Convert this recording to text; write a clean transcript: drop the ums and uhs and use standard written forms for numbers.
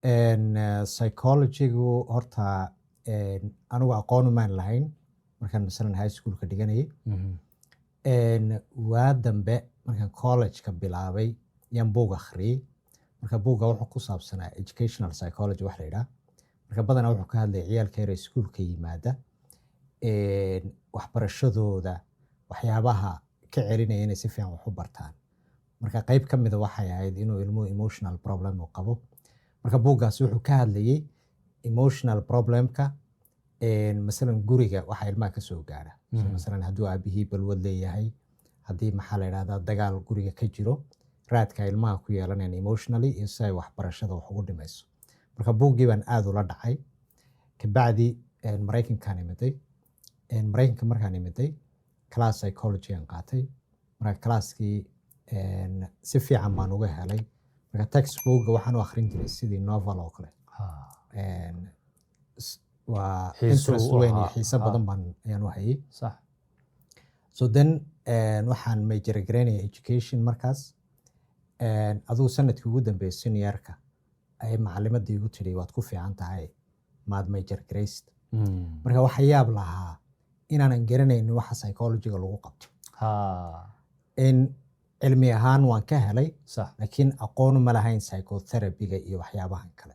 Psychology-gu horta anigu aqoon umaan lahayn markaan masalan high schoolka dhiganayay. Waa dambe markaan college-ka bilaabay yaan buug akhriyey. Marka buugga wuxuu ku saabsanaa educational psychology wax la yidhaah. Marka badanaa wuxuu ka hadlayay ciyaalka yar ee iskuulka yimaada, waxbarashadooda waxyaabaha ka celinaya inay si fiican wax u bartaan. Marka qayb ka mida waxay ahayd inuu ilmuhu emotional problem uu qabo. Marka buuggaasi wuxuu ka hadlayay emotional problemka, masalan guriga waxa ilmaha ka soo gaara. So masalan hadduu aabihii balwad leeyahay, haddii, maxaa la yidhahdaa, dagaal guriga ka jiro, raadka ilmaha ku yeelanayaan emotionally iyo si ay waxbarashada wax ugu dhimayso. Marka buuggii baan aad ula dhacay. Kabacdi Maraykankaan imiday. Maraykanka markaan imiday, class psychology aan qaatay. Marka classkii si fiican baan uga helay. Marka textbookga waxaan u akhrin jiray sidii novel oo kale. Waa xiiso interest u weyn iyo ahaa. xiiso badan baan ayaan u hayay. So then waxaan major garaynaya education markaas. Adigu sanadkii ugu dambeeyay seniorka ayay macalimadii igu tiri, "Waad ku fiican tahay, maad major garaysid?" Marka waxa yaab lahaa inaanan garanaynin waxa psychologyga lagu qabto. In cilmi ahaan waan ka helay, laakiin aqoon uma lahayn psychotherapy-ga iyo waxyaabahan kale.